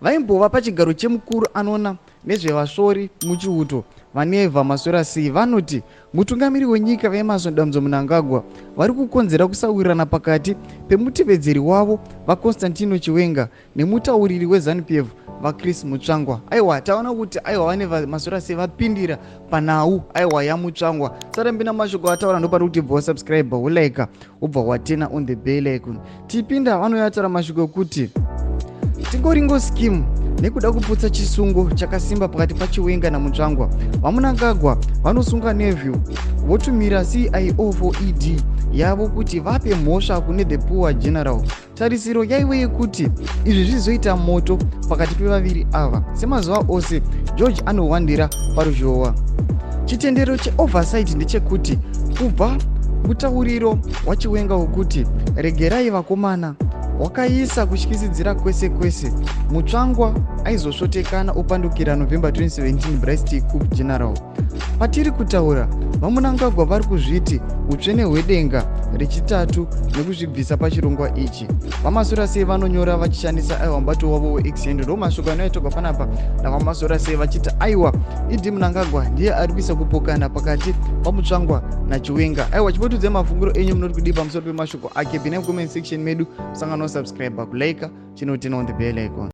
Vaimbova pachigaro chemukuru anoona nezvevasvori muchiuto, VaNever Maswerasei, vanoti mutungamiri wenyika VaEmmerson Dambudzo Mnangagwa vari kukonzera kusawirirana pakati pemutevedzeri wavo VaConstantino Chiwenga nemutauriri weZanu-PF VaChris Mutsvangwa. Aiwa, taona kuti aiwa vane Maswerasei vapindira panhau aiwa yaMutsvangwa. Sarambina mashoko ataura ndopari kuti bva wasubscribe, wolike, wobva waturn on the bell icon. Tipinda vanoyataura mashoko ekuti tingoringo scheme nekuda kuputsa chisungo chakasimba pakati paChiwenga naMutsvangwa. VaMnangagwa vanosunga Neville, votumira CIO for ED yavo kuti vape mhosva kune the poor general. Tarisiro yaive yekuti izvi zvizoita moto pakati pevaviri ava. Semazuva ose, George anohwandira paruzhowa. Chitendero cheoversight ndechekuti kubva mutauriro waChiwenga wekuti regerai vakomana wakaisa kutyisidzira kwese kwese, Mutsvangwa aizosvotekana opandukira November 2017 Brest coup general. Patiri kutaura, VaMnangagwa vari kuzviti utsvene hwedenga rechitatu nekuzvibvisa pachirongwa ichi. VaMaswerasei vanonyora vachishandisa aiwa mubato wavo weXend. Ndo mashoko anoitwa panapa navaMaswerasei vachiti aiwa ED Mnangagwa ndiye ari kuisa kupokana pakati paMutsvangwa naChiwenga. Aiwa, chipotudzai mafungiro enyu, munoti kudii pamusoro pemashoko ake? Pinai comment section medu, musangano subscribe, kulike, chinoturn on the bell icon.